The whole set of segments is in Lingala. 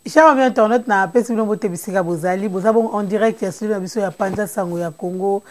Cher ami internaute, na pesi bino mbote bisika bozali, boza bon en direct ya studio na biso ya Panza Sango ya Congo.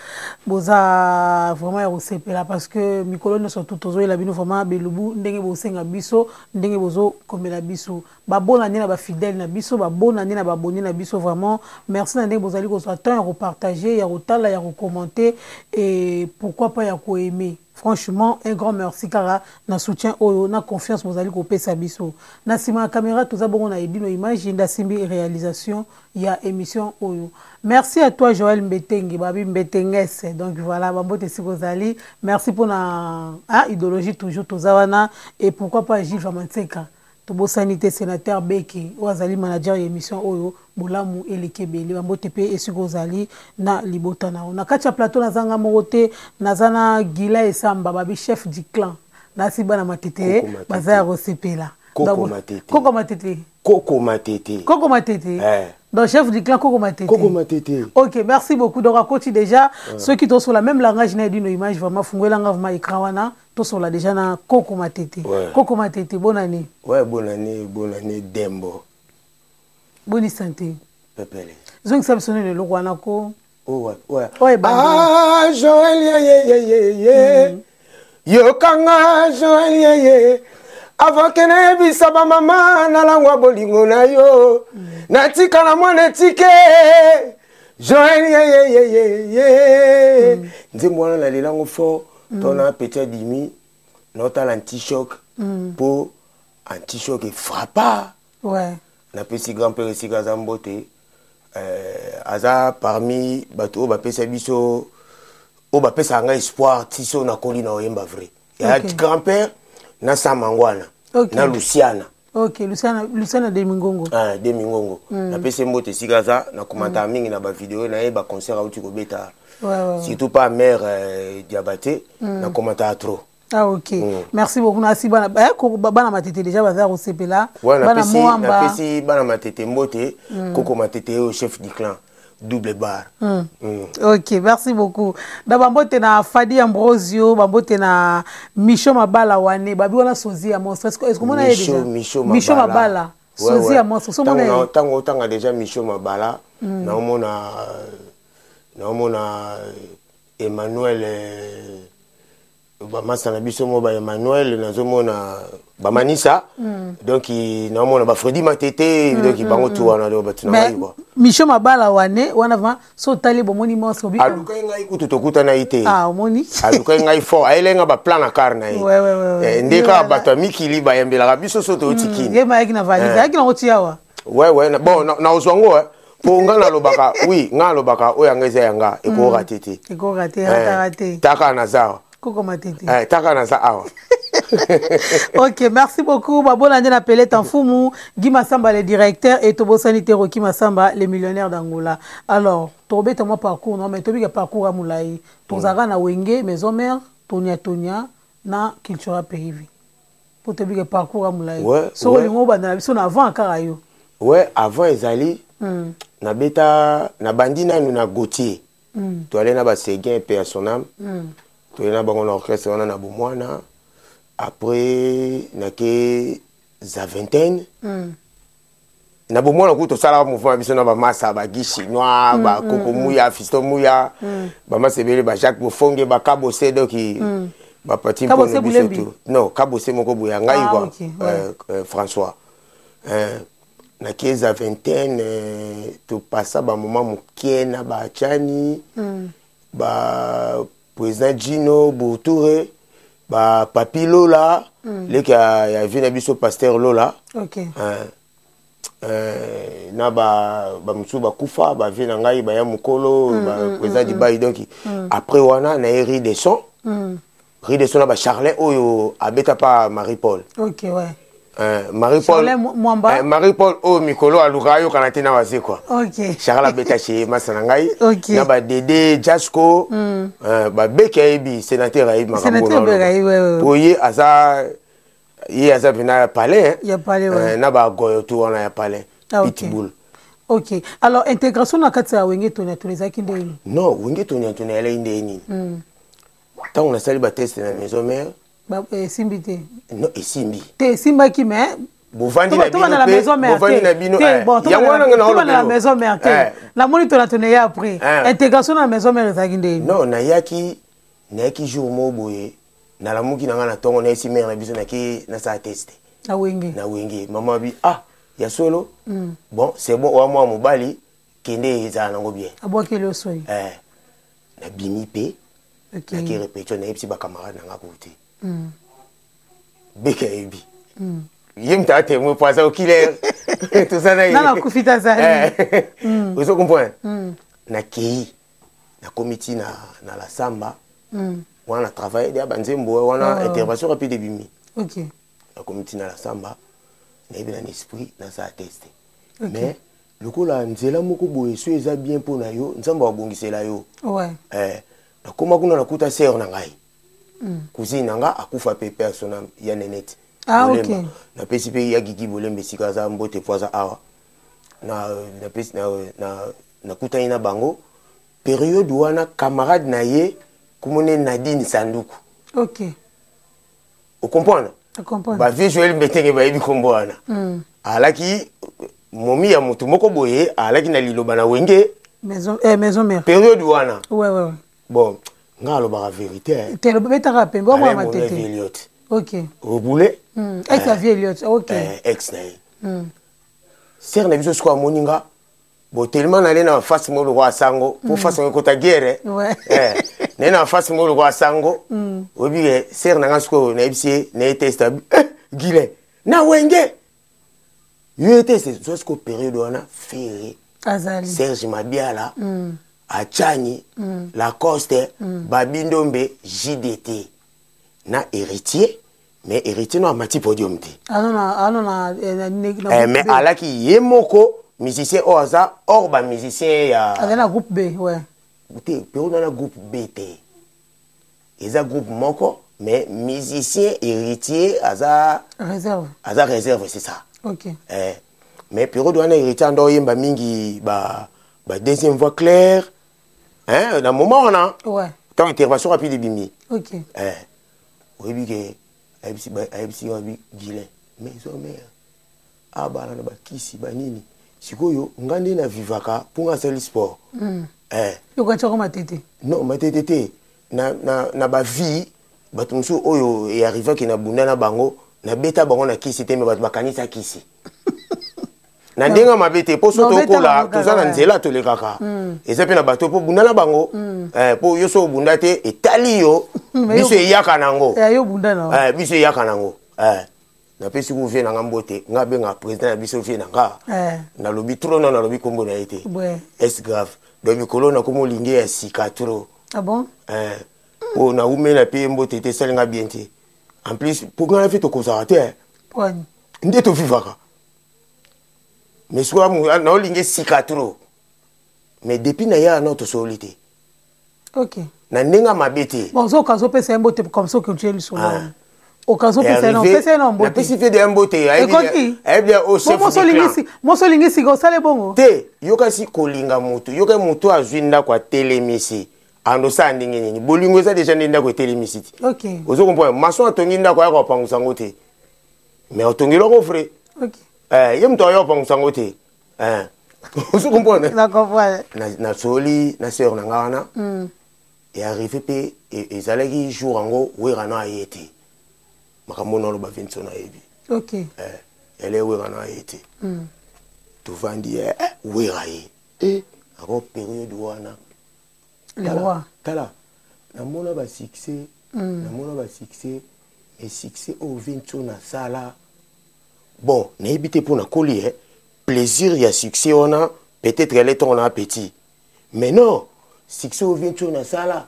Boza vraiment ya kosepela parce que mikolo nyonso tout tozoyela bino vraiment belubu ndenge bosenga biso, ndenge bozo komela biso. Ba bonne année na ba fidèles na biso, ba bonne année na ba abonnés na biso vraiment. Merci na ndenge bozali kozwa temps ya ko partager, ya kotala, ya ko commenter et pourquoi pas ya ko aimer. Franchement, un grand merci kaka na soutien oyo, na confiance bozali kopesa biso. Na sima ya camera toza bongo na Edino Image nda simbi réalisation ya émission oyo. Merci à toi Joël Mbetenge, babi Mbetenges. Donc voilà, bambote sikozali. Merci pour na hein, idéologie toujours toza wana et pourquoi pas Gilles Vamanseka. Tobosani te sénateur Beke oyo azali manager ya émission oyo bolamu eleki ebele. Bambote pe esika ozali na libota na yo. Na kati ya plateau naza nga moko te, naza na Gila Esamba, babi chef du clan. Nasi bana matete, baza ya kosepela. Koko Matete. Koko Matete. Koko Matete. Koko Matete. Eh. Donc chef du clan Koko Matete. Koko Matete. Ok, merci beaucoup. Donc à côté déjà, ceux qui sont sur la même langage na dino image vraiment fungwela nga vraiment écran wana, to sur la déjà na Koko Matete. Ouais. Koko Matete, bonne année. Ouais, bonne année, bonne année Dembo. Bonne santé. Pepele. Zongi sa biso nene eloko wana ko. Oh, ouais, ouais. Oh, ebandi. Ah, Joël, ye, ye, ye, ye, ye. Yokanga, Joël, ye, ye. Avant que nayebisa ba mama nalangwa bolingo na yo. Natika na mwana etike. Joël, ye, ye, ye, ye, ye. Nzembo wana nalelango fort. Tona petit adimi. Notala anti-choc. Po anti-choc efrappa. Ouais. Napesi grand-père esika aza mbote. Aza parmi bato oyo bapesa biso, oyo bapesaka ngai espoir ti so nakoli na oyemba vrai. Ya grand-père na Samangwana, na Luciana. Ok, Luciana, Luciana de Mingongo. Ah, de Mingongo. Napesi mbote esika aza, na commentaire mingi na ba vidéo na ye, ba concert auti kobeta. Surtout pas mère Diabaté, na commentaire trop. Ah, ok. Merci beaucoup. Nasi bana, eh, ko, ba, bana matete déjà baza kosepela. Ouais, Bana napesi, Mwamba. napesi bana matete mbote, Koko Matete au chef du clan. Double barre. Ok, merci beaucoup. Da bambote na Fadi Ambrosio, bambote na Micho Mabala wane, babi wana sozi ya monstre. Est-ce que, est-ce que mona ye Micho, déjà? Micho Micho Mabala. Mabala. Ouais, Sozi ouais. ya monstre. So mona Tango ye. na, tango tanga déjà Micho Mabala, na mona, na mona Emmanuel, ba masa na biso mo ba Emmanuel, nazomona ba Manisa. Donc, na mona ba Freddy Matete, donc, bango tout wana, donc, ba tuna Mais ngai, quoi. Micho Mabala wane, wana va, so tali bomoni monstre, obi- Aluka ngai kutu tokuta na ye te. Ah, omoni. Aluka ngai fort, ayelenga ba plan na car na ye. Ouais, ouais, ouais, ouais. Eh, ndeka Ye wana. bato ya mikili bayembelaka biso so toyoti kini. Ye mayaki na valise, ayaki na oti awa. Ouais, ouais, na, bon, na, na ozwango, hein. Po nga nalobaka, oui, nga nalobaka, oyo yanga eza yanga, ekorater te. Ekorater, Eh, rater. Taka na za. Koko Matete. Eh, taka na za awa. Ok, merci beaucoup. Babona nde na Peleta Mfumu, Guy Massamba le directeur et Tobo Sanité Rocky Massamba le millionnaire d'Angola. Alors, tobeta moi parcours non mais tobika parcours à Moulay. Tozara na Wenge, maison mère, Tonia Tonia na Cultura Pays. Pour tobika parcours à Moulay. Ouais, So ouais. lingo ba na biso na avant kaka yo. Ouais, avant ezali. Na beta na bandi nanu na Gauthier. Toale na ba Seguin paix à son âme. Toale na bango na orchestre wana na bomwana. Après nake za vingtaine. Na bomwana ku tosala mouvement biso na ba masa ba Guy Chinois, ba Koko Muya, Fiston Muya, ba masa ebele, ba Jacques Bofonge, ba Kabose, donc, ba Pati Kabose Mpono biso Boulembi. tout. Non, Kabose moko boya ngai, Ah, quoi. ok, ouais. François. Nake za vingtaine, topasa ba moment mokie na ba Chani, ba président Gino Bourtouré, ba Papi Lola, leki ya vie na biso pasteur Lola. Ok. Na ba mosusu bakufa, ba vie na ngai, ba ya mokolo, ba président Dubaï, donc, après wana, na ye Rue des Sons. Rue des Sons na ba Charlet oyo abeta pa Marie-Paul. Ok, ouais. Marie-Paul, Charlet Mwamba. Marie-Paul oyo mikolo aluka ayokana te na waze, quoi. Ok. Charles abeta chez masa na ngai. Ok. Na ba Dédé Jasco, ba Beke ayebi, sénateur ayebi makambo Sénateur na Beke ayebi, ouais, ouais, ouais. Po ye aza, ye aza pena ya palais, hein. Ya palais, ouais. Na ba goyo tout wana ya palais. Ah, ok. Pitbull. Ok. Alors intégration na kati ya Wenge Tonia Tonia ezalaki ndenge nini? Non, Wenge Tonia Tonia elaki ndenge nini? Ntango nasali ba test na maison mère, Ba, esimbi te. Non, esimbi. Te, esimbaki, mais Bovandi na bino mpe, bovandi na bino, yango wana nga na maison mère te. Namoni tona ye après intégration na maison mère ezalaki ndenge? Non, nayaki jour moko boye, nalamuki na ngai na ntongo, nayesi mère na biso, naki nasala test. Na Wenge? Na Wenge. Mama abi: "Ah, ya solo? Bon, c'est bon, oya mwa mobali, kende, ezala nango bien." Abwakeli osoi. Eh, nabimi mpe, naki répétition, nayebisi bacamarade na nga kutu te. Beke ayebi, ye moto atémoin po aza okilere, toza na ye. Nana akufi te, azali. Ozo comprendre? Nakei, nakomi ti na la samba wana, na travaille deya banzembo wana. Intervention rapide ebimi. Nakomi ti na la samba, nayebi na esprit nasala test, mais lokola nzela moko boye so eza bien mpo na yo, Nzambe abongisela yo. Nakóma kuna, nakuta sœur na ngai, cousine na nga, akufa mpe, persona ya Nenete. Ah. Napesi mpe ya Gigi Bolembe, esika aza, mbote po aza awa. Napesi, nakutani na bango période wana, camarade na ye komone Nadine Sanduku. Ocomprendre? Bavieux Joel Mbetenge bayebi nkombo wana. Alaki momi ya motu moko boye, alaki na liloba na Wenge. Maison, eh, maison mère. Période wana. Ouais. Bon, nga alobaka vérité. Te, betaka pembe omwa matete. Eliot. Ok. Obule. Ex ya vieux Eliot, ok. Ex na ye. Sœur na biso sikoyo amoni nga bon, tellement nale na face moko lokola sango po face yango ekota guerre. Naye na face moko lokola sango, oyebi ke sœur na nga sikoyo, nayebisi ye naye test. Eh, Guilin na Wenge, yo ye test zo. Sikoyo période wana Ferre, azali Serge Mabiala, Achani, Lacoste, Babindombe, JDT na Héritier, mais Héritier no amati podium te. Ano na Mais alaki ye moko musicien oyo aza hors bamusicien ya Azali na groupe B, ouais. Te, période wana groupe B te, eza groupe moko, mais musicien Héritier aza réserve. Aza réserve, c'est ça. Mais période wana Héritier anda oyemba mingi ba deuxième voix claire, hein, na moment wana, tant intervention rapide ebimi. Oyebi ke ayebisi abi Guilin, maison mère abala na bakisi banini. Sikoyo nga nde na vivaka mpo nga asali sport. Yokantiako matete? Non, matete te. Na bavie bato mosusu oyo earrivaki na bunda na bango, nabeta bango na kisi te, me bato bakanisa kisi na ndenge mabe te, mpo so tokola, toza na nzela, tolekaka, eza mpe na bato mpo bunda na bango, mpo yo so obunda te, etali yo, biso eyaka nango, biso eyaka nango. Napesi ku vieux na nga mbote, nga abenga président na biso vieux na nga. Nalobi trop na nalobi nkombo na ye te, est grave. Donc mikolo nakomi olingi ya sika trop. Ah bon? Po naumela mpe mbote te, esalinga bien te. En plus mpo nga na fe tokozaka te nde tovivaka, mais sikoyo naolingi esika trop, mais depuis na yaka nao tosoli te. Na ndenge ya mabe te. Bon, ozoka ozopesa ye mbote comme ça, okontinue lisolo. Okazopesa ye na mbote. Napesi fe de mbote. Ekoki moso olingi sika osale bongo. Te, yokasi kolinga motu, yoka motu azwi ndako atelemisi, andosala ndenge nini? Bolingo eza deja nde ndako etelemisi ti. Ozo comprendre? Maçon atongi ndako, ayaka kopangusa yango te, mais otongeli yango vrai. Ye moto aya kopangusa yango te, ozo comprendre? Nasoli na sœur na nga wana, earrive mpe ezalaki jour yango Wera na aye te. Makambo na oloba, Vincent ayebi. Ele Wera na aye te, tovandi, Wera ye ako période wana. Tala, namona basuccès, namona basuccès, mais succès oyo Vincent asala, bon, nayebi te mpo nakoli, plaisir ya succès wana peut-être ele ntongo na petit, mais non, succès oyo Vincent asala,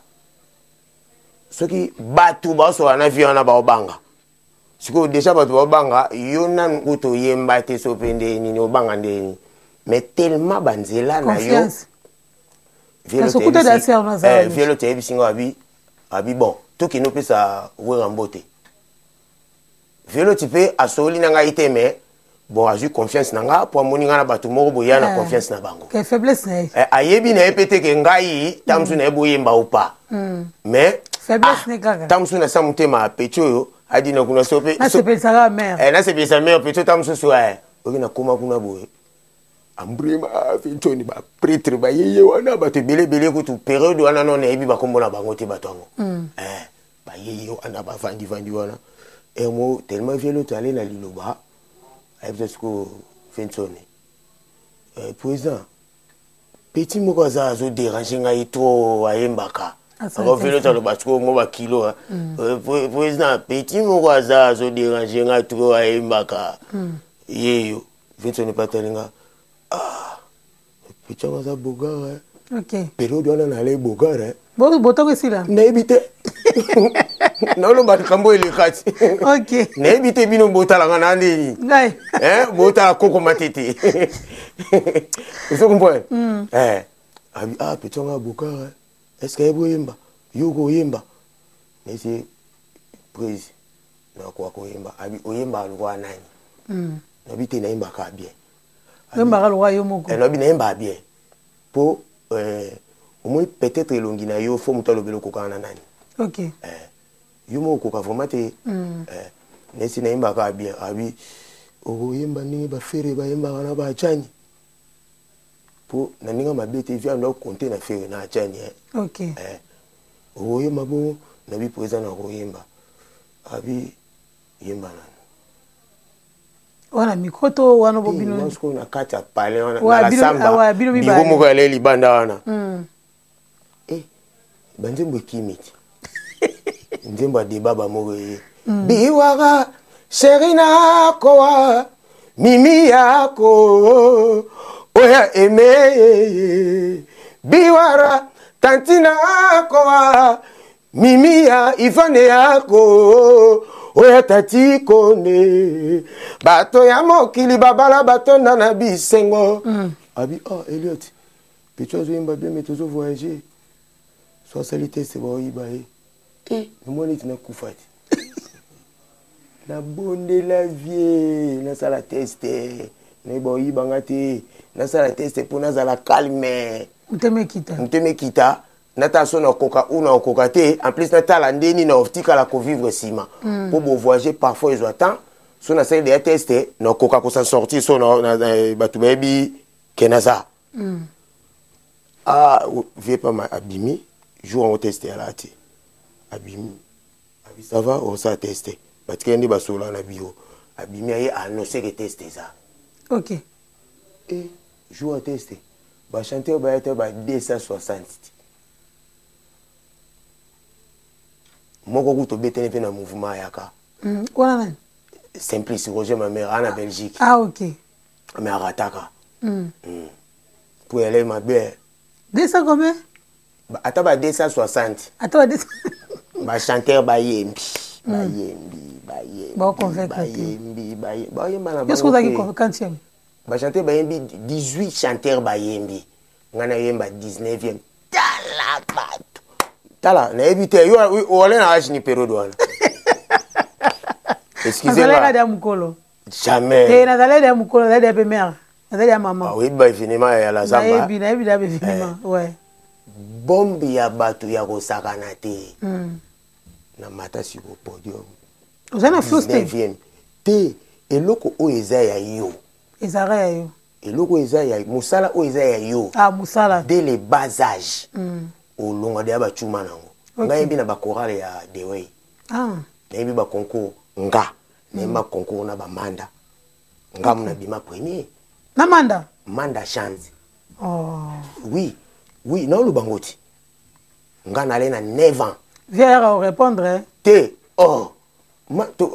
soki bato baosola na vie wana, baobanga. Sikoyo déjà bato baobanga yo nanu kuta oyemba te, so mpe nde nini obanga nde nini, mais tellement banzela na yo. Vieux toyebisi nga, abi bon, tokende opesa Wera mbote. Vieux ti mpe asoli na ngai te, mais bon, azwi confiance na nga mpo amoni ngai na bato moko boya na confiance na bango. Ayebi na ye mpe te ke ngai ta mosusu na ye boyemba ou pas, mais ta mosusu na sa motema apeti oyo. Adina kuna so mpe Nasepelisaka mare. Nasepelisa mare mpe tota mosusu oki nakóma kuna boye, ambrema Ventoni, baprêtre bayeye wana, bato ebele ebele. Kutu période wana no nayebi bakombo na bango te, bato yango. Bayeye wana, bavandivandi wana emo tellement vieux Loto ale na liloba, ayebisa sikoyo Ventoni: "Président, petit moko aza azodéranger ngai trop, ayembaka." Asala. Vieux Loto aloba sikoyo mo bakilo: "Président, petit moko aza azodéranger ngai trop, ayembaka." Yeyo Ventoni patalinga: "Ah, petit yango aza beau gars." Période wana nale beau gars. Botongo esila. Nayebi te, naoloba likambo eleka ti. Nayebi te, bino botalanga na ndeni. Ngai. Botala kokoma te te, ozo comprendre? Abi: "Ah, petit yango beau gars, est ce que ayebi oyemba? Yo koyemba?" Nesi: "Prise, nakoka koyemba." Abi: "Oyembaka lokola nani?" Nabi te, nayembaka bien. Oyembaka lokola yo moko. Nabi nayembaka bien mpo omoni peut-être elongi na yo, fo moto alobela okokana na nani. Yo moko okoka vraiment te. Nesi nayembaka bien. Abi: "Okoyemba ndenge baFerre bayembaka na bajani?" Mpo na ndenge mabe te, vi ando akonte na Ferre na ajani. "Okoyemba bongo?" Nabi: "Président, nakoyemba." Abi: "Yemba nano." Wana micro to wana bobino? Sikoyo na kati ya palais wana, na la samba, biro moko yale libanda wana. Banzembo ekimi ti nzembo ya debaba moko eye: "Biwaka chéri nakowa mimi yako oya eme biwara tanti nakowa mimi ya ivane yako oya tati kone bato ya mokili babala batonda na bisengo." Abi: "Oh, Eliot, petit azoyemba bien, mais tozo voyager, so asali test, baoyiba ye." Namoni eti nakufa te, nabondela vieux nasala test, nayeba oyibanga te, nasala test mpo nazala calme. Motema ekita. Motema ekita, natala so nakoka ou nakoka te. En plus natala ndeni na otikala kovivre nsima, mpo bovoyage parfois ezwa temps. So nasali deya test, nakoka kosan sortir, so bato bayebi ke naza. Ah, vieux pama abimi jour yango, test yala te, abimi, abi: "Ça va, osala test?" Batikali nde basola na biro, abimi, aye annonce ke test eza. E jour ya test, bachanteur baya te, ba 260 moko kutu obetani mpe na mouvement ayaka. Wana nani? Simplice Roger, ma mère ana Belgique. Ah, ok. Mais arataka po yale mabe. 200 combien? Ata ba 260. Ata ba 200. Bachanteur bayembi, bayembi, bayembi. Baoconvaincre te. Bayembi, bayemba na Yo soki ozalaki quantième. Bachanteur bayembi, 18 chanteur bayembi, ngai nayemba 19e. Tala bato, tala, nayebi te yo ole na age ni période wana. Excusez. Nazalaki ya mokolo. Jamais. Te, nazalaki ya mokolo, nazalaki ya pe mare, nazali ya mama. Oyebi ba événement ya la zamba. Nayebi, nayebi da baévénement, ouais. Bombe ya bato ya kosakana te. Na mata siko podium. Oza na flous te. 19e te, eloko oyo eza ya yo. Ezalaka ya yo. Eloko oyo eza ya mosala, oyo eza ya yo. Ah, mosala. Dès le bas âge, olonga deya bacuma nango. Ngai yebi na bachorale ya dewey. Nayebi baconcours, nga nayemba concours na bamanda, ngamu nabima premier. Na manda? Manda chance. Oh. Oui, naoloba ngo ti nga nale na 9 ans. Vieux ayaka korépondre. Te, oh,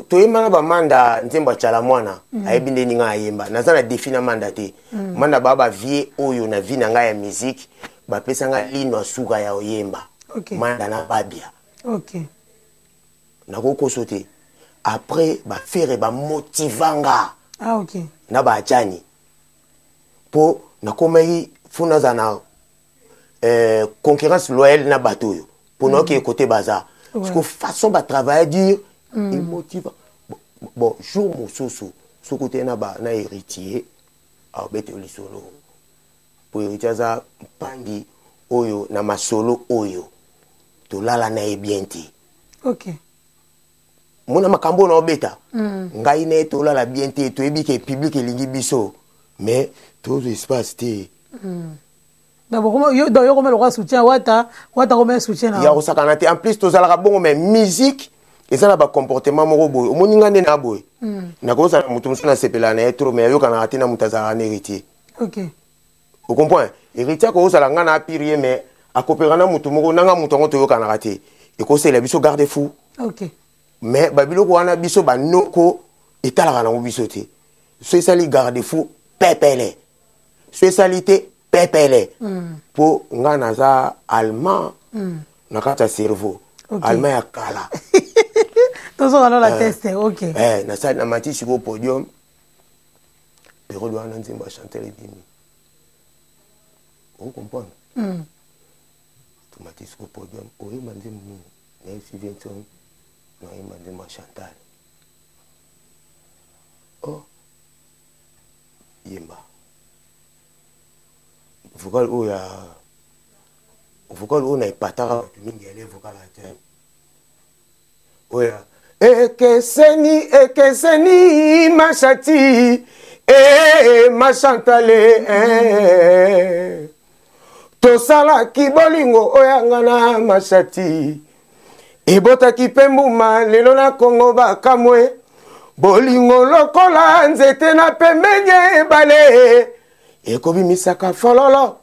toyemba na bamanda nzembo atyala mwana. Ayebi nde ninga ayemba, naza na défi na manda te. Manda baa bavieux oyo na vie na ngai ya musique bapesa ngai lino asuka ya oyemba. Manda na babia. Nakokoso te, après baFerre bamotivanga. Na baajani mpo nakomaki fo naza na concurrence loyale na bato oyo mpo naoki kote baza. Parce que façon batravaille dur emotiva. Bon, jour mosusu soki ote na, na héritier, aobete yo lisolo, mpo héritier aza mpangi oyo na masolo oyo tolala na ye bien te. Mona makambo na obeta. Ngai na ye tolala bien te, toyebi ke public elingi biso. Mais tozwa espace te. Donc yo donc yo koma lokola soutien Wata, Wata koma soutien na. Ya kosakana te. En plus tozalaka bongo, mais musique eza na bacomportement moko boye. Omoni nga nde na boye. Nakozala moto mosusu nasepelaka na ye trop, mais ayokanaka te na moto azalaka na Héritier. Ocomprend? Héritier akozala nga na apire ye, mais akopera na moto moko nanga moto yango toyokanaka te. Ekosela biso garde fou. Mais babiloko wana biso banoko etalaka nango biso te. So esali garde fou pepele, so esali te pepele. Mpo nga naza allemand na kati ya cerveau. Allemand ya kala. Tozoka la test, ok. Nasali, namati sikoyo podium. Période wana nzembo ya Chantel ebimi, ocomprendre? Tomati sikoyo podium, oyemba nzembo nini? Nayebisi Vincent, nayemba nzembo ya Chantal. Oh, yemba vocal oyo ya vocal oyo na epataka bato mingi, yale vocal ya te oyo ekeseni ekeseni mashati e mashantale eh. Tosalaki bolingo oyo yanga na mashati ebotaki mpe mbuma. Lelo na Kongo bakamwe bolingo lokola nzete na pembeni ebale, ekobimisaka fololo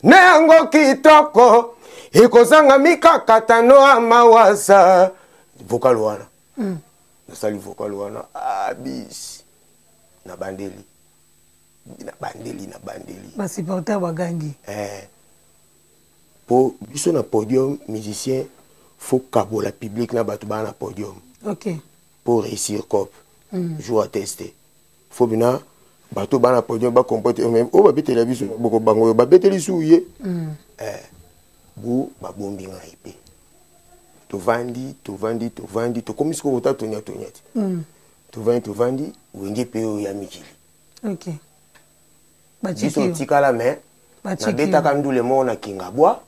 na yango kitoko, ekozanga mikakatano ya mawasa. Vocal wana. Nasali vocal wana abis, na bandeli, na bandeli, na bandeli. Basupporter bagangi. Po biso na podium, musicien faut kabola public na bato baa na podium. Pour réussir cop jour à tester, faut bina bato baa na podium bacomporte oyo babetela biso boko bango oyo babeteli su ye. Bu babombi ngai mpe tovandi, tovandi, tovandi, tokomi sikoyo kota tonya tonya te. Tovandi, tovandi, Wenge mpe oyo ya mikili. Biso otikala, mais nabetaka ndule moko na Kingabwa,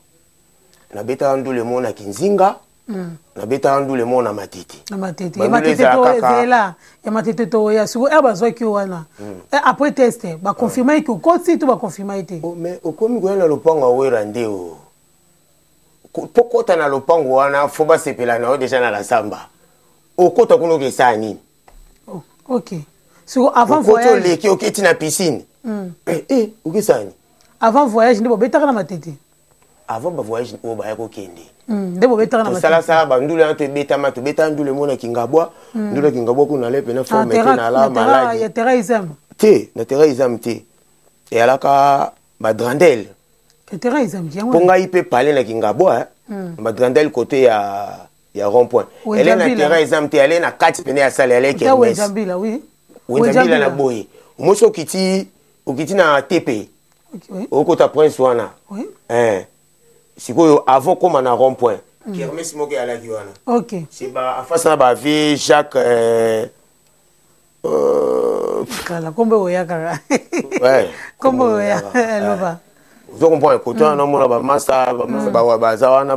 nabetaka ndule moko na Kinzinga, nabetaka ndule moko na Matete. Na Matete, ya Matete toezela, ya Matete toya sikoyo. Ere bazwaki yo wana après test, baconfirme ke okoti to baconfirme te? Oh, mais okomi koya na lopango awera nde o mpo kota na lopango wana, faut basepela na yo déjà na la samba. Okota kuna, okesala nini? Oh, ok, siko avant voyage oleki, oketi na piscine. Eh, okesala nini? Avant voyage nde bobetaka na Matete? Avant bavoyage oyo baya kokende. Nde bobetaka na Tosalasala bandule wana, toebetama, tobetaka ndule mona Kingabwa. Ndule ya Kingabwa kuna ale pena forme te, na ala maladi. Ya terrain Isam? Te, na terrain Isam te, eyalaka badrandele. Terrain Isam. Mpo ngai mpe pale na Kingabwa, badrandele côté ya rond point. Ele na terrain Isam te, ale na kati pene ya sale, ale kermesse Wenzambila na boye. Omosi okiti, okiti na TP, okota Prince wana. Sikoyo avant koma na rond point, kermesse moko eyalaki wana. C'est ba afasi na bavie Jacques Kala kombo oya kaka, kombo oya loba. Ozo comprendre? Kote wana omona bamasa, bamasa baza wana.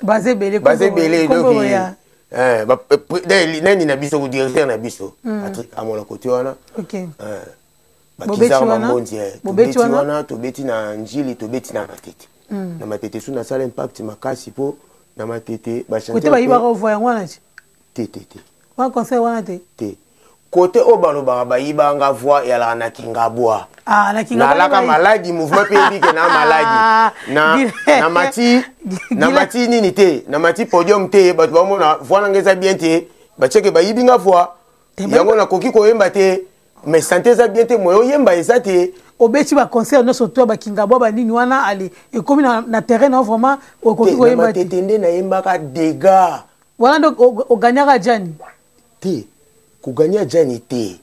Baza ebele. Baza ebele. Donc nani na biso, directeur na biso Patrick Amola, kote wana bakizaka mambonzi. Tobeti wana, tobeti na Njili, tobeti na Matete. Na Matete so nasala impact makasi, mpo na Matete Kote bayibaka voix yango wana? Te, te, te. Wana concert wana te? Te, kote oyo balobaka bayibanga voix eyalaka na Kingabwa. Nalaka maladi, mouvement mpe yebi ke na maladi na mati, na mati nini te, na mati podium te, bato bamona voix nanga eza bien te, batieke bayibi nga voix yango, nakoki koyemba te, mais santé eza bien te, moyo oyemba eza te. Obeti baconcert nyonso to Bakingabwa, banini wana, ale ekomi na terrain na vraiment okoki koyemba te. Nde nayembaka dégâts. Wana nde oganyaka Jani? Te, koganya Jani te,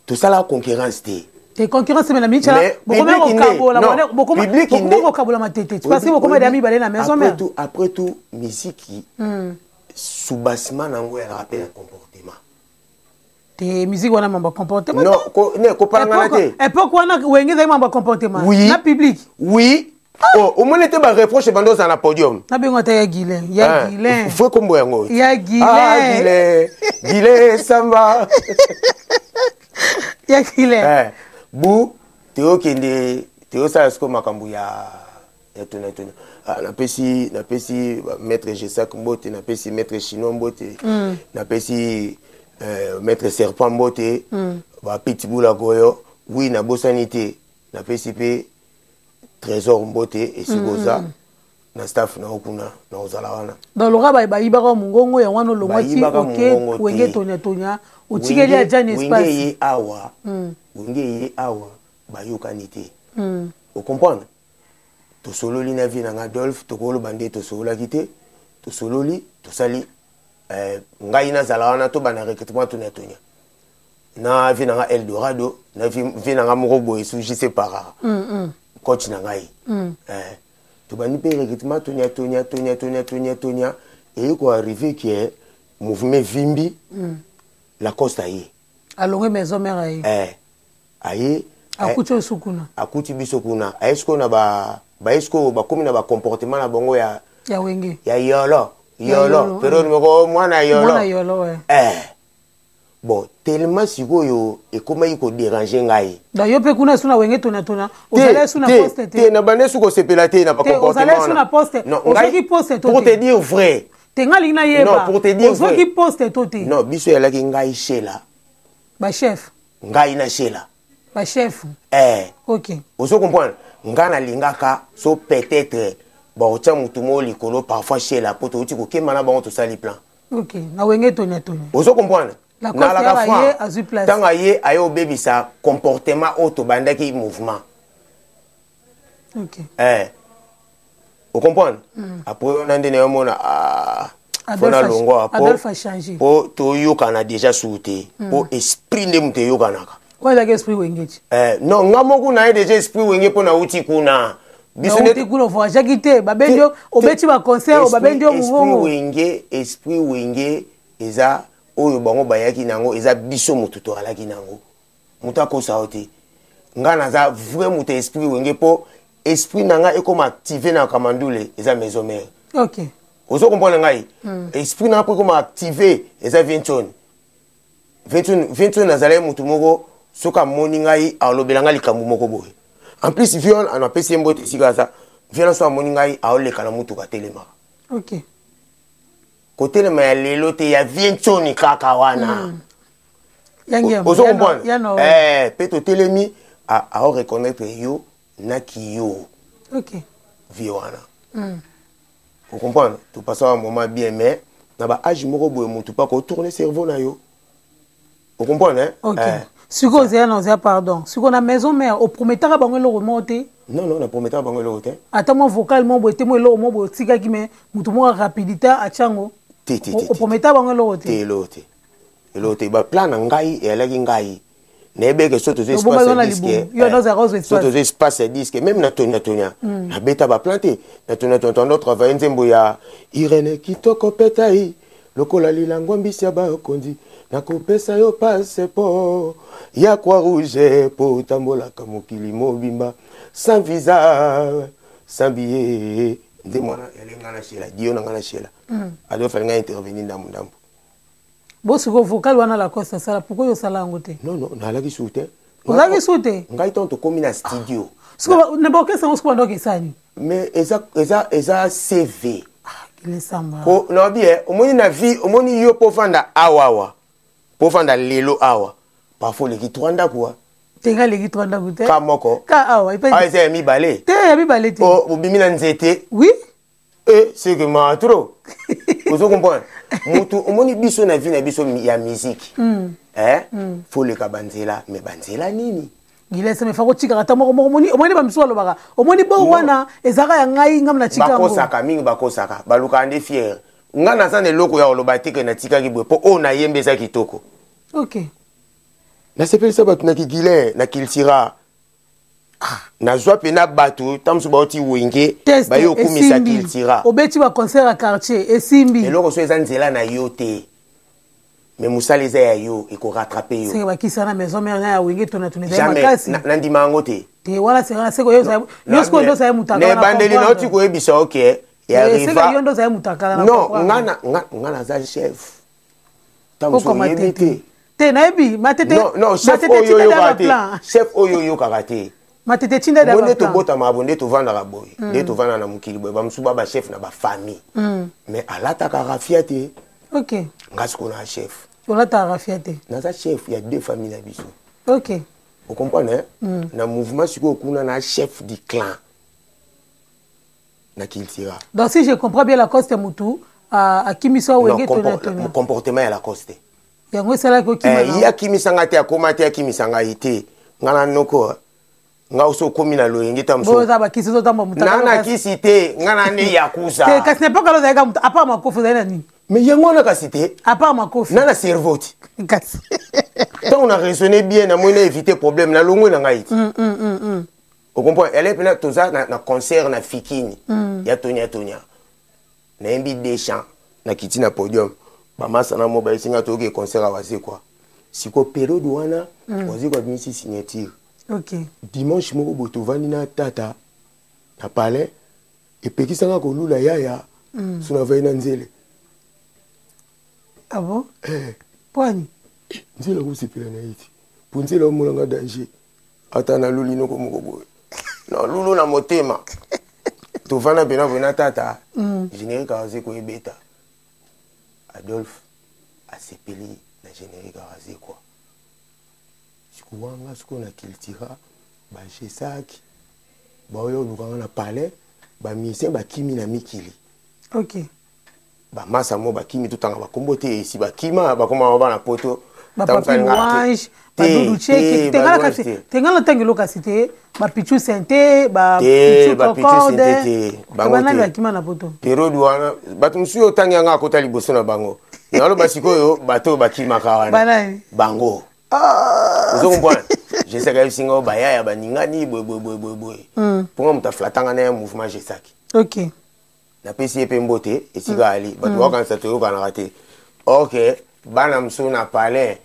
tosalaka concurrence te. Te, concurrence me na miniti bokoma kokabola Matete parce que bokoma deya mibale na Maison Mère. Après tout, musique, soubassement nango eyalaka mpe na comportement. Te, musique wana mambo ya comportement. Non, kopalangana te. Époque wana Wenge ezali mambo ya comportement na public. Oui. Oh, omoni te bareproche ebandi ozala na podium. Nabengo ata ya Guilin, ya Guilin. Fo kombo yango. Ya Guilin. Ah, Guilin, Guilin Samba. Ya Guilin. Eh, bu toyokende, toyosala sikoyo makambo ya tuna tuna. Ah, napesi maître Gesak mbote, napesi maître Chinois mbote, napesi maître Serpent mbote, bapitibula goyo. Oui, nabosani te, napesi mpe Trésor mbote esika oza na staff na yo kuna na ozala wana. Donc loka bayibaka mongongo yango wana, olongwaki. Bayibaka oke mongongo te. Wenge toniatonia, otikeli ajani Wenge espace. ye awa, wenge ye awa, bayokani te. Ocomprendre? Tosololi na vie na nga Adolphe, tokoloba nde tosololaki te. Tosololi, tosali ngai nazala wana, tobanda recrutement tonia tonia na vie na nga Eldorado, na vie na nga moko boye su JC Parara, coach na ngai. Tobandi mpe recrutement tonia tonia tonia tonia tonia tonia, eye koarrive ke mouvement vimbi. Lacoste aye. Alongwe maison mère, aye. Aye. Akuti oyo kuna. Akuti biso kuna. Aye sikoyo na ba baye sikoyo bakomi na bacomportement na bango ya ya wenge. Ya yolo yolo. Yolo. Periode moko mwana yolo. Mwana yolo, ouais. Bon, tellement sikoyo ekomaki kodéranger ngai. Donc yo mpe kuna, su na wenge tonatona, ozali su na poste te. Te. Na bande su kosepela te na ozali su na poste. Non. Ozwaki poste to Pour te? te dire vrai. Te, nga alingi nayeba. Non, pour te dire Ozwaki vrai. poste to te? Non, biso eyalaki ngai, Shela. Bachef. Ngai na Shela. Bachef. Ok. Ozo comprendre? Ngai nalingaka so peut-être bakotia motu moko likolo, parfois Shela, po touti kokema na bango, tosali plan. Ok, na wenge toniatonia. Ozo comprendre? Lacoste Nalaka. yaka ye azwi place. Ntango aye, aye obebisa comportement oyo tobandaki mouvement. Ocomprendre? Après wana nde nayomona, ah, fo nalongwa po Adolphe a changé. Po toyokana déjà su te, po esprit nde moto eyokanaka. Oyo ezalaki esprit wenge ti. Non, nga moko na ye déjà esprit wenge, mpo nauti kuna biso Nauti kuna, ovoyageaki te, babendi yo, obeti baconcert, babendi yo Esprit mongongo. wenge, esprit wenge eza oyo bango bayaki nango, eza biso motu toalaki nango. Moto akosa yo te, nga naza vrai moto ya esprit wenge, mpo esprit na ngai ekoma active na kamandule, eza maison mère. Ozo comprendre ngai? Esprit na nga mpo ekoma active eza Vienton. Vienton azalaki motu moko, soki amoni ngai, alobela ngai likambo moko boye. En plus vion anapesi ye mbote esika aza. Vion so amoni ngai, aoleka na motuka, atelemaka. Kotelema ya lelo te, ya Vientoni kaka wana. Yangi. Ozo comprendre? Ya no. Mpe totelemi, aoreconnaître yo naki yo. Vie wana, ocomprendre? Topasa un moment bien, mais na baage moko boye, motu mpa kotourne cerveau na yo, ocomprendre, hein? Ok. Sikoyo ozala na ozala, pardon, sikoyo na maison mère, oprometaka bango eloko moko te? Non, naprometaka bango eloko te. Ata mwa vocal moko boye te, mwa eloko moko boye otikaki, mais motu moko rapidité atiango? Te, te, te, te. Oprometaka bango eloko Te. te? Eloko te, eloko te. Baplan na ngai eyalaki, ngai nayebeke so tozwa Obomba espace yo na ya disque. libumu. Yo nozalaka ozwa So espace. tozwa espace ya disque, même na tonia tonia, nabeta baplan te. Na tonia tonia, tondo travaille nzembo ya Irene kitoko petai lokola lilangwa mbisi ya bakonzi, nakopesa yo passeport ya croix rouge mpo otambolaka mokili mobimba sans visa, sans billet. Nde mwana elenga na Shela dio na nga na Shela, Adolphe alinga intervenir ndambu ndambu. Bo sikoyo vocal wana Lacoste asala, pourquoi yo osala yango te? Non, nalaki su te. Ozalaki su te? Ngai ntango tokómi na studio. Sikoyo na baorchestre yango, sikoyo bandoki esani. Mais eza CV. Kilesamba. Ko nabi omoni na vie, omoni yo mpo ofanda awa awa, mpo ofanda lelo awa, parfois oleki trois ndako wa. Te, nga aleki trois ndako te. Ka moko. Ka awa. Awa eza ya mibale. Te, ya mibale te. O obimi na nzete. Oui. C'est que ma trop, ozo comprendre? Mutu omoni biso na vie na biso ya musique, faut leka banzela, mais banzela nini? Gilese, me fako tikaka ata moko moko. Omoni bamisusu balobaka, omoni bo wana ezalaka ya ngai, ngam na tika yango. Bakosaka mingi, bakosaka, balukaka nde fier. Nga naza na eloko ya koloba te ke natikaki boye, mpo oyo nayembi eza kitoko. Nasepelisa bato na kigilin na kiltira, nazwa mpena bato ta mosusu bauti wenge, Test baye okumisa esimbi. Kiltira. Obeti baconcert ya quartier, esimbi. Eloko so eza nzela na yo te. Mais mosala eza ya yo, ekorattrape yo. Seke bakisa na Maison Mère na ya Wenge tona tona ezali Jamais. makasi. Nandima yango te. Te, wana seke yo sikoyo nde ozali mutakala. Na ebandeli nauti koyebisa oke ya Seke Riva. yo nde ozali mutakala na Non, comprendre. nga naza chef, ntango mosusu Okoma oyebi te. te. Te, nayebi Matete. Non, chef Matete oyo tinda oyokaka te. baplan. Chef oyo oyokaka te. Matete tinda Bo nde baplan. tobotamaka bo, nde tovandaka boye, nde tovandaka na mokili boye. Bamosusu ba bachef na bafamille, mais alataka raphia te. Nga sikoyo na chef. Olataka raphia te. Naza chef ya deux famille na biso. Ocomprendre, hein? Na mouvement sikoyo kuna na chef du clan na Cultura. Donc si je comprends bien, Lacoste mutu akimisa Non, Wenge tona tona. Comportement ya Lacoste. Yango esalaki okima Eh, ye akimisanga te, akóma te, akimisa ngai te. Nga na noko nga oso okomi na loyenge ta mosusu. Boza bakisi ozotambola Na mutakala. na kisi te, nga na nde yakuza. Te, kasi na epoke alo ozalaki mutu à part makofi, ozali na nini? Mais yango wana kasi te. À part makofi. Na cerveau ti. Kasi Ntango na raisonne bien, namoni na éviter problème, nalongwe na ngai ti. Ocomprendre, ele mpena toza na concert na Fikini ya Tonya Tonya, nayembi deux chants, nakiti na podium, bamasa na mo bayesinga toyoki concert awa Wazekwa. Siko période wana Wazekwa abimisi signature. Dimanche moko boye tovandi na tata na palais, epekisanga kolula yaya so navai na nzele. Ah bon? Eh. Poani? Nzela akosepela na ye ti, mpo nzela omonanga danger. Ata naluli noko moko boye, nalulu na motema. Tovanda mpena boye na tata, générique awaze koyebeta, Adolphe asepeli na générique awaze kwa. Siko wanga sikoyo na Cultura, bagesaki baoyo olukanga na palais, bamusicien bakimi na mikili. Bamasa mo bakimi, totanga bakombo te, esi bakima, bakoma bana poto. Bapapi Louange, badudu cheke, tengala kasi, tengala ntango eloko kasi te, bapichu sente, bapichu Bapichu Concorde. Sente te, bango Banani te. bakima na poto? Periode wana bato mosusu oyo otangi yanga akota liboso na bango, naloba sikoyo bato oyo bakimaka wana. Banani? Bango ozo comprendre, jesaka yebisinga oyo bayaya baningani boye boye boye boye boye, mponga moto aflatanga na ya mouvement jesaki. Napesi ye mpe mbote esika ali. Bato bakanisa toyokanaka te, ok, bana mosusu na palais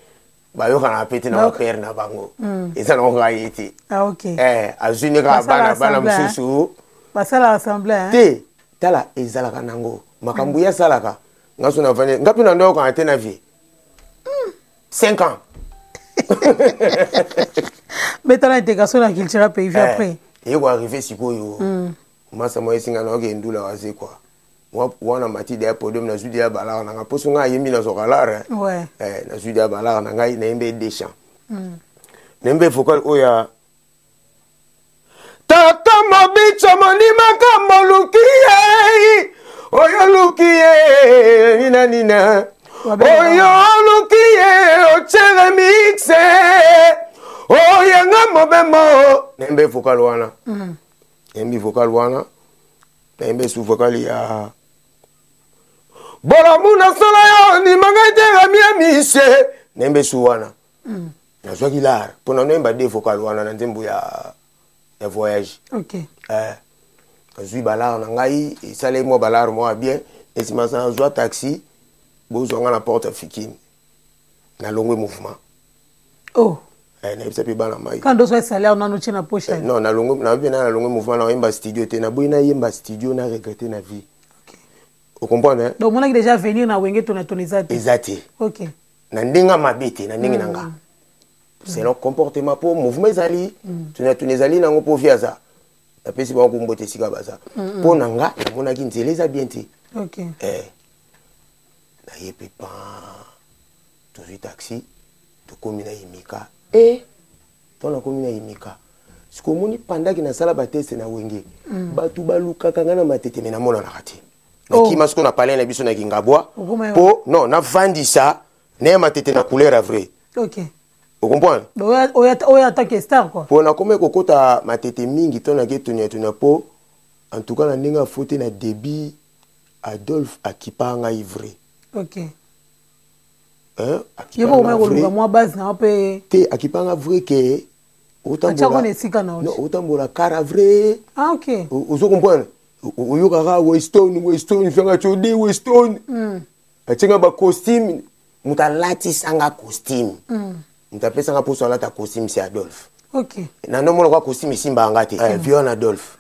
bayokanaka mpe te na bapere na bango, eza nango kaka ye te. Ah, ok. Eh, azwi nde kaka Basala bana bana assemblée, mosusu. Basala assemblée, hein? Te, tala, ezalaka nango makambo ye asalaka. Nga so navandi, nga mpe na ndo oyokana te na vie 5 ans. Betala intégration na Cultura Pays Vie après. Eye koarrive sikoyo, masa mo esinga na oke ndula waze kwa wana mati deya podium, nazwi deya balare na ngai, mposo ngai ayembi, nazwaka lare. Eh, nazwi deya balare na ngai, nayembi deux chants, nayembi vocal oyo ya tata mobico mondimaka moluki ye oyo oluki ye nina nina. Oyo oluki ye otie remix oyanga mobembo. Nayembi vocal wana, nayembi vocal wana, nayembi su vocal ya bolamu nasala yo ndimanga te ramia mise, nayembi su wana. Nazwaki lare mpo na noyemba de vocal wana na nzembo ya voyage. Eh, nazwi balare na ngai, esaleli mwa balare moko ya bien. Esima nazwa taxi, bozwa nga na porte ya Fikini, nalongwe mouvement. Oh. Eh, nayebisa mpe bana mai. Quand ozwa salaire nano tie na poche. Eh, non, nalongwe, nayebi na nalongwe mouvement, nayemba studio te, naboyi nayemba studio, na regrette na vie. Ocomprendre, hein? Donc omonaki déjà venir na Wenge tona tona eza te. Eza te. Na ndenge mabe te, na ndenge na nga, selon comportement, mpo mouvement ezali tuna ezali nango, mpo vi aza, napesi bango kombo te esika baza. Mpo na nga namonaki nzela eza bien te. Eh, naye mpe pan, tozwi taxi, tokomi na Yimika. E ntango nakomi na Yimika siko, omoni pandaki nasala bateste na Wenge, bato balukaka ngai na Matete, me namonanaka te. Nakima siko na palais na biso na Kingabwa. Okoma yo. Mpo non, navandisa naya Matete na couleur ya vrai. Ocomprendre? Donc oyo attaque star quoi. Mpo nakomi kokota Matete mingi to nake tuniatunia, mpo en tout cas na ndenge afo te, na début Adolphe akipa ngai vrai. Hein? Ye moko omaki koluka mwa base na yo mpe. Te, akipanga vrai ke Atiako na esika na yo. Non, otambola kara vrai. Ah, ok. Ozo comprendre, oyokaka Weston, Weston fanga tode Weston, atianga bacostume. Moto alatisanga costume, moto apesanga mposo alata costume, c'est Adolphe. Na ndomona kwa costume esimbaka nga te. Vieux wana Adolphe,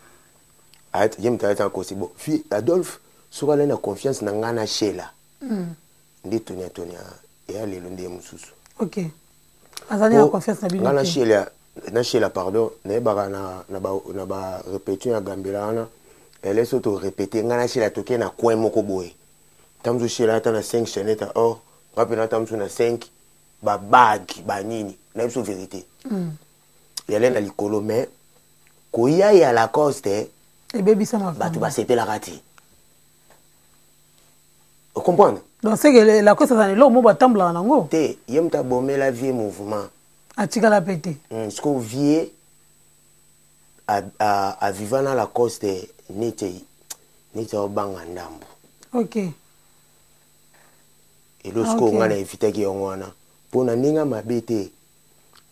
ye moto alatisanga costume. Bon, vieux Adolphe soki alai na confiance na ngai na Shela nde tonia tonia eya lelo nde ye mosusu. Ok, azali na confiance na bino. Ngai na Shela, na Shela, pardon, nayebaka na ba répétition ya Gambela wana, ele so torépété, ngai na Shela tokei na coin moko boye. Ta mosusu Shela ata na 5 chaînette ya or, nga mpe nata mosusu na 5 babague banini. Nayebi so vérité yale na likolo, mais koya ya Lacoste ebebisa. Bato basepelaka te, ocomprendre? Donc c'est que Lacoste aza na eloko moko batambolaka nango. Te, ye moto abomela vieux mouvement. Atikala mpe te. Siko vieux aviva na Lacoste neti neti aobanga ndambo. Elo sikoyo ngai na evitaki yango wana mpo na ndenge mabe te.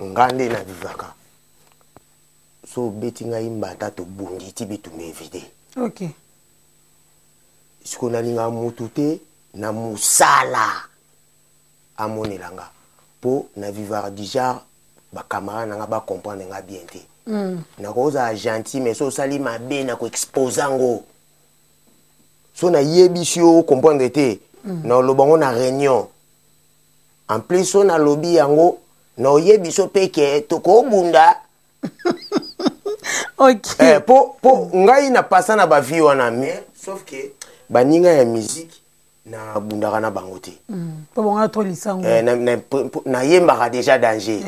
Nga nde navivaka so obeti ngai mbata, tobundi ti bitumba evite. Sikoyo nalingaka mutu te na mosala amonela nga, mpo na vivaka du genre bacamarade na nga bacomprendre nga bien te. Nakozala gentil, mais so osali mabe, na koexpose yango. So nayebisi yo, comprendre te, na oloba yango na réunion. En plus, so nalobi yango, na oyebi so mpe ke tokobunda. Po ngai na pasa na bavie wana, mais sauf que baninga ya musique nabundaka na bango te. Mpo bango to lisango. Nayembaka déjà danger,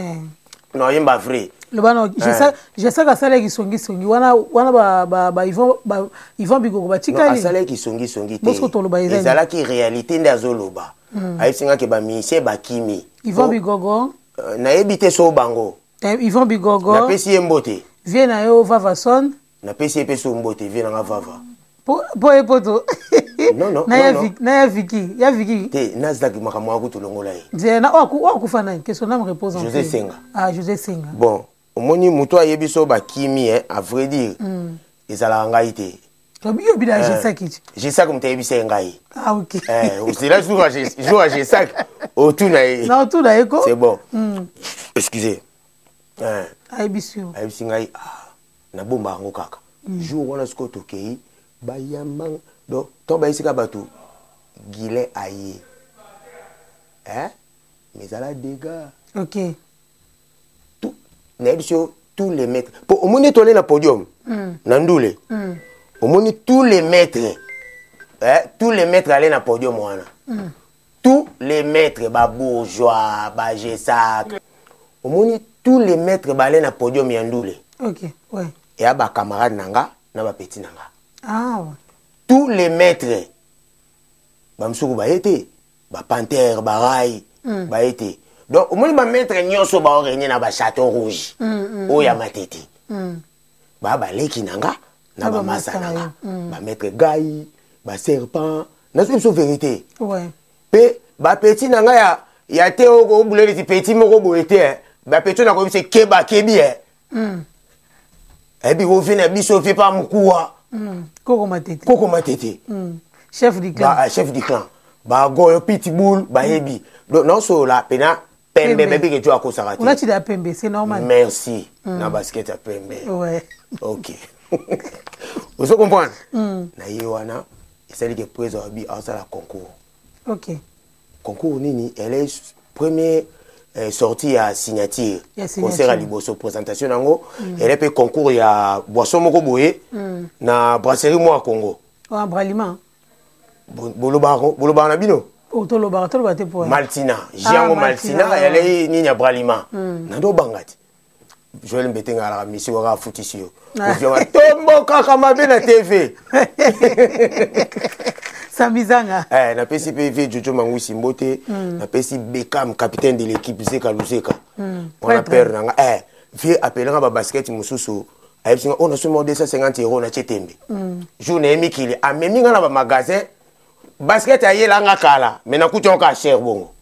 nayemba vrai. Loba na Jesaka asalaki songisongi wana wana, ba Ivan Bigogo batikali. Asalaki songisongi te. Bosiko toloba eza nini? Ezalaki réalité nde azoloba. Ayebisi nga ke bamusicien bakimi. Ivan Bigogo. Nayebi te so bango. Ivan Bigogo. Napesi ye mbote. Vieux na yo Vavason. Napesi ye mpe so mbote, vieux nanga Vava. Po ye poto. Non, non. Na ya non, non. Na ya Viki, ya Viki. Te, nazalaki makambo ya kutu longola ye. Nzela na oyo akufa nani? Que son âme repose en José paix. Senga. Ah, José Senga. Bon, omoni moto ayebi so bakimi, à vrai dire, ezalaka ngai te. Yo bila Jesaki ti. Jesak moto ayebisa ye ngai. Ah, ok. Osela jour ya Jesak, otuna ye. Na otuna ye ko. C'est bon. Excusez. Ayebisi yo. Ayebisi ngai. Ah, nabomba yango kaka. Jour wana sikoyo tokei bayamba, donc ntango bayesika bato Guilin aye, eh? Mais ezala dégâts. Nayebi so tous les maîtres, po omoni tole na podium na ndule, omoni tous les maîtres, eh, tous les maîtres ale na podium wana, tous les maîtres, babourgeois, bagesak, omoni tous les maîtres bale na podium ya ndule. Eya bacamarade na nga na bapeti na nga. Ah, ouais. Tous les maîtres, bamosuku baye te, bapantere barai baye te. Donc omoni bamaître nyonso baorenie na bachâteau rouge oyo ya Matete, baa baleki na nga na Na bamasa bamasa na nga, na yo. Bamaître gai, baserpent, nazoyi biso vérité. Mpe bapeti na ngai ya te oyo obula neti peti moko boye te, eh. Bapeti oyo nakoyebi se keba kebi, eh. Ayebi ovie na biso, ovie pa mokuwa. Koko Matete. Koko Matete. Chef du clan. Ba, chef du clan, bagoyo pitbull bayebi. Donc naosolola pena pembe. Pembe. Bayebi ke jo akosaka te. Olati da pembe, c'est normal. Merci, na basket ya pembe. Ok, ozo comprendre na ye wana esali ke président abi azala concours. Concours nini? Elle est premier sortie ya signature. Ya signature. Concert ya liboso, présentation nango, elle mpe concours ya boisson moko boye na brasserie moko ya Congo. Oh, Bralima. Bolobaka na bino. Oh, tolobaka, toloba te po. Maltina jiango. Ah, Maltina. Maltina yalei nini ya Bralima na ndo obanga te. Joel Mbetenga alaka misi waka afutisi yo ovianga tombo kaka mabe na TV. Sambizanga. Napesi mpe vieux Jojo Mangwisi mbote. Napesi Bekam, capitaine de l'équipe Zeka Luzeka wana. Prêtre. Père nanga, vieux apelanga babasket mosusu, ayebisi nga oyo nasomi 250 euro na tie tembe. Jour na ye mikili, amemi nga na bamagasin basket, ayelanga kala, mais nakuti yango kaka cher bongo.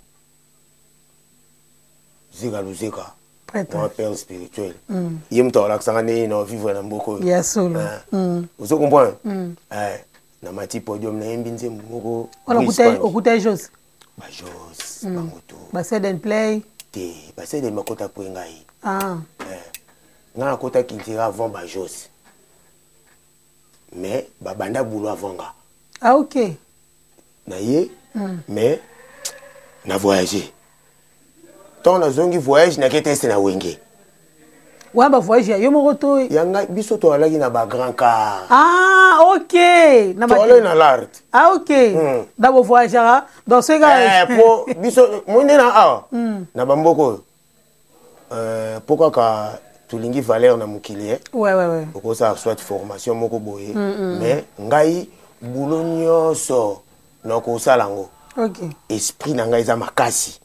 Zeka Luzeka. Prêtre. Mon père spirituel, ye moto alakisanga ndenge na vivre na mboka oyo. Ya solo. Ozo comprendre? Namati podium, nayembi nzembo moko. Wana Brice Pangi. Okuta Jos. Bajos bango to. Baseden play. Te, baseden bakota po ngai. Ah. Ngai nakota Cultura avant bajos, mais babanda boulot avant nga. Ah, ok. Na ye mais na voyage, ntango nazongi voyage, nake teste na Wenge. Wana bavoyage ya yo moko to? Ya ngai. Biso toalaki na bagrand car. Ah, ok. Na toalaki na lart. Ah, ok. Na bovoyageaka donc soki Eh, po biso monde na awa na bamboka oyo, po kaka tolingi valeur na mokili, eh. Okosala soit formation moko boye, mais ngai boulot nyonso nakosala yango. Esprit na ngai eza makasi.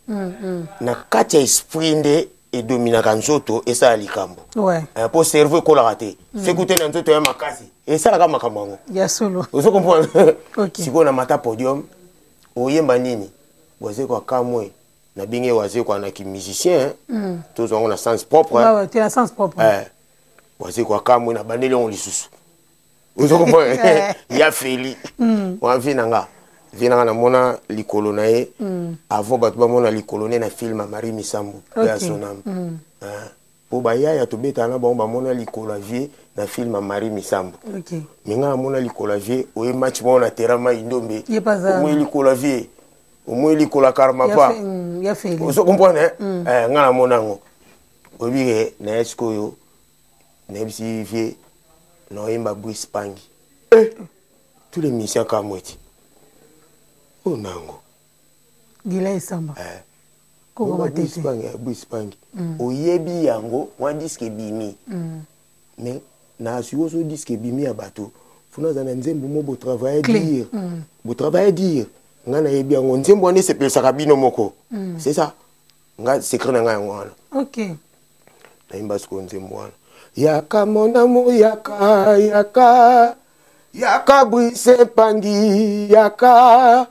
Na kati ya esprit nde edominaka nzoto, esala likambo. Eh, po cerveau ekolaka te soki te na nzoto ya makasi esalaka makambo yango. Ya solo. Ozo comprendre? Ok. Sikoyo na mata podium, oyemba nini? Wazekwa kamwe, nabenge Wazekwa naki musicien, tozwa yango na sens propre. Ouais, te, na sens propre. Eh, Wazekwa kamwe, na bandeli yango lisusu, ozo comprendre? Ya Feli wana, vie na nga, vie na nga, namona likolo na ye avant bato bamona likolo ne na film ya Marie Misambu ya sonam. Po bayaya tobetaka na bango, bamona likolo ya vie na film ya Marie Misambu. Me nga namona likolo ya vie oye match moko na terrain Mai Ndombe. Ye pa za- Omoi likolo ya vie, omoi likolo ya Karmapa. Ya Feli. Ozo comprendre? Eh, nga namona yango, oyebi ke naye sikoyo nayebisi vie naoyemba Brice Pangi. Eh, tous les musiciens kamwe ti oyo nango. Gila Esamba. Eh. Koko. Oyemba Brice Matete. Pangi, eh, Brice Pangi, oyebi yango mwa disque ebimi, mais na sikoyo so disque ebimi ya bato, funa aza na nzembo mo botravaille. Clé. Dire botravaille, dire ngai nayebi yango, nzembo wana esepelisaka bino moko, c'est ça nga secret na ngai yango wana. Nayemba sikoyo nzembo wana: yaka mon amour, yaka, yaka, yaka, Brise Mpangi, yaka,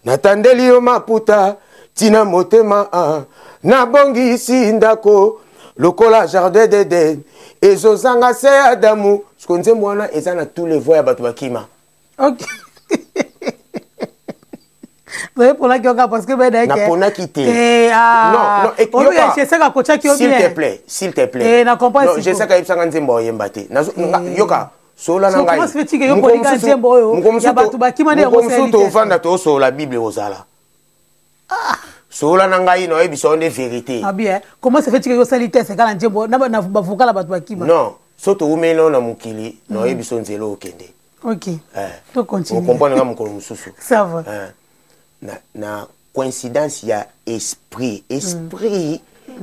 natandeli yo maputa ntina motema, ah. Nabongisi ndako lokola jardin d'Eden, ezozanga se Adamu. Siko nzembo wana eza na tous les voix ya bato bakima. Ok, nayeponaki yoka parce que bena. Naponaki te. Non, non, yoka Jeseka akotiaki yo. S'il te plaît, s'il te plaît. Eh, na comprendre. Non, Jeseka ayebisanga nzembo oyemba te. Yoka, sola na ngai. Nzembo oyo ya bato bakima nde yango mosusu tovanda tosolola Bible, kozala sola na ngai, naoyebisa yo nde vérité. Ah bien, comment ça fait que osali test kaka na nzembo na bavocal ya bato bakima? Non, so toumeli nao na mokili, naoyebi so nzela okende. Ok. Eh. To continue. Okomprendre nga mokolo mosusu. Ça va. Eh. Na coïncidence ya esprit, esprit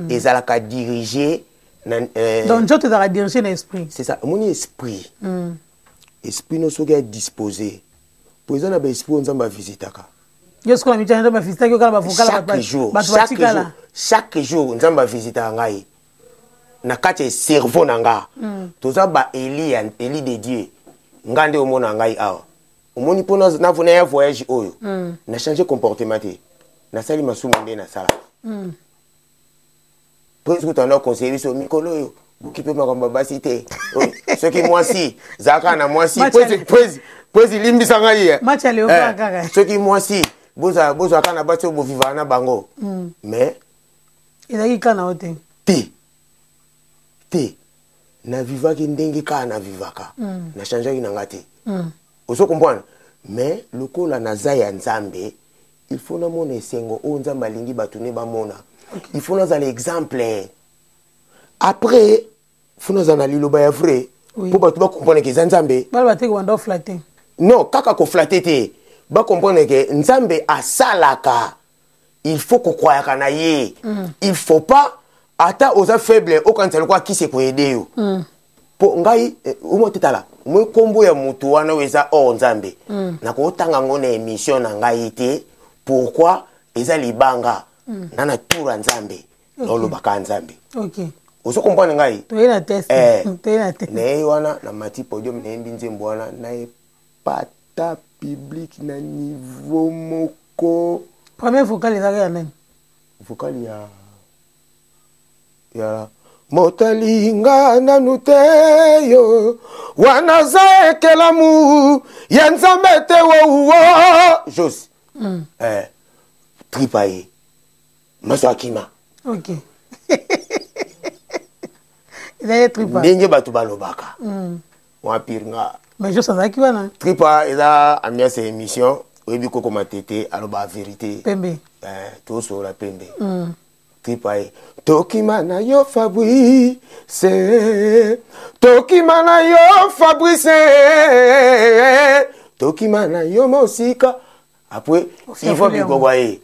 ezalaka dirigé na Donc nzoto ezalaka dirigé na esprit. C'est ça. Omoni esprit, esprit no soki adisposé, po eza na baesprit oyo Nzambe avisitaka. Yo sikoyo na mitana, Nzambe avisitaki yo kaka bavocal? Chaque jour. Bato Chaque jour. batikala. Chaque jour Nzambe avisitaka ngai na kati ya cerveau na nga. Toza baélu ya élu de Dieu. Nga nde omona ngai awa, omoni mpo navona ya voyage oyo, na change comportement te, nasali masumu nde nasala. Presque tanda conseiller biso mikolo oyo, boki mpe makambo ya basi te. Oyo, soki mwasi zalaka na mwasi. Presi, limbisa ngai ye. Match ya léopard. Eh, Kaka. soki mwasi bozala kaka na basi oyo bovivaka na bango, mais Ezalaki kaka na yo te. Te, te, navivaki ndenge kaka navivaka, nachangeaki na nga te. Ozo comprendre? Mais lokola naza ya Nzambe, il faut namona esengo oyo Nzambe alingi bato ne bamona. Il faut nazala exemple. Après faut nazala na liloba ya vrai mpo bato bacomprendre ke eza Nzambe. Bala bateki banda oflatter. Non, kaka koflatter te, bacomprendre ke Nzambe asalaka. Il faut kokwayaka na ye. Il faut pas ata oza faible, okanisa lokola kisi ekoyede yo. Mpo ngai, omo te, tala moi, nkombo ya motu wana oyo eza or Nzambe, nakotanga yango na émission na ngai te. Pourquoi? Eza libanga na tour ya Nzambe, naolobaka Nzambe. Ozo comprendre ngai? Toye na test. Eh. Toye na test. Naye wana na mati podium, nayembi nzembo wana, nayepata public na niveau moko. Premier vocal ezalaki ya nani? Vocal ya motalinga nanu te, yo wana aza ekelamu ya Nzambe te, wouwo jos. Eh. Tripa ye maso akima. Ok, ezali tripa. Ndenge bato balobaka mwa pire nga. Mais Jos azalaki wana. Tripa eza ambiance ya émission. Oyebi kokoma tete, alobaka vérité. Pembe. Eh, tosolola pembe. Tripa ye tokima na yo Fabrice, tokima na yo Fabrice, tokima na yo mosika. Après Ivo Bigogwa ye,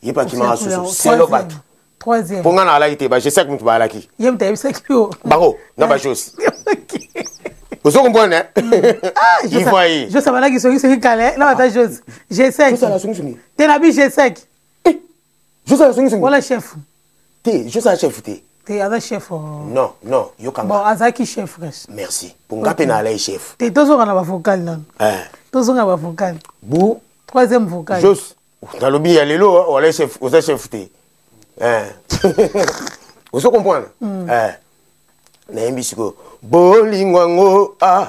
ye mpe akimaka susu selo bato. Troisième. Mpo nga na alaki te, bajesek mutu baalaki. Ye moto ayebisaki yo. Bango na bajos, ozo comprendre? Ivo ye. Jos abandaki songisongi kala na bata Jos G5. Josala songisongi. Te, na bi G5. Josala songisongi. Wala chef. Te, josala chef te. Te, aza chef, oh. Non, non, yokanga. Bon, azalaki chef kasi. Merci. Mpo nga mpe na alai chef. Te, tozonga na bavocal nano. Eh. Tozonga na bavocal. Bu. Troisième vocal. Jos nalobi ya lelo wala chef, oza chef te. Eh. Ozo comprendre? Eh. Nayembi sikoyo bolingo yango, ah,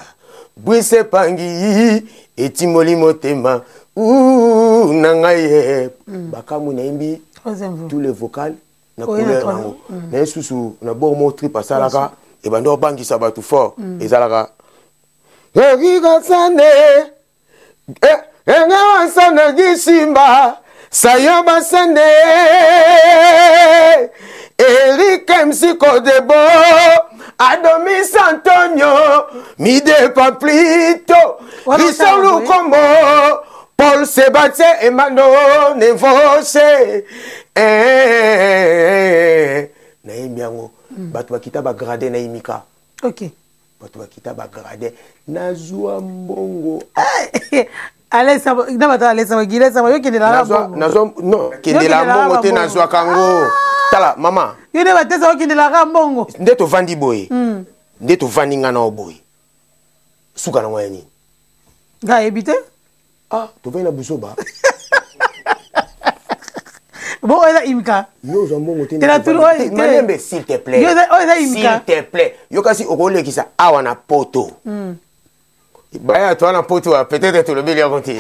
bwise pangi etimoli motema na ngai ye. Bakamwi, nayembi Troisième vocal. Tous les vocals na Oye na couleur troisième. yango naye susu na bord moko trip asalaka ebandi obangisa bato fort. Ezalaka erikasane engewasana gisimba sayo basende Eric MC Kodebo Adomis Antonio Mide Paplito. Wana Christian osala boye. Lukombo Paul Sébastien Emmanuel Nevose. Eh, nayembi yango, bato bakita bagrade na imika. Bato bakita bagrade, nazwa mbongo. Alesa na bato, alesa bagilesa bayokendelaka Nazwa bongo. Nazwa, non, kendela Yokendelaka mbongo te. mbongo. Nazwaka yango. Tala mama. Yo nde batesa okendelaka mbongo. Nde tovandi boye, nde tovandi nga na yo boye, suka nango ya nini? Nga ayebi te. Ah, tovandi na buzoba. Bon, oyo eza imka. Yo ozwa mbongo te. Te na tulu oyo te. Malembe, s'il te plaît. Yo oyo eza imka. S'il te plaît, yo kasi okolekisa awa na poto. Baya toa na poto wa peut-être tolobeli yango te.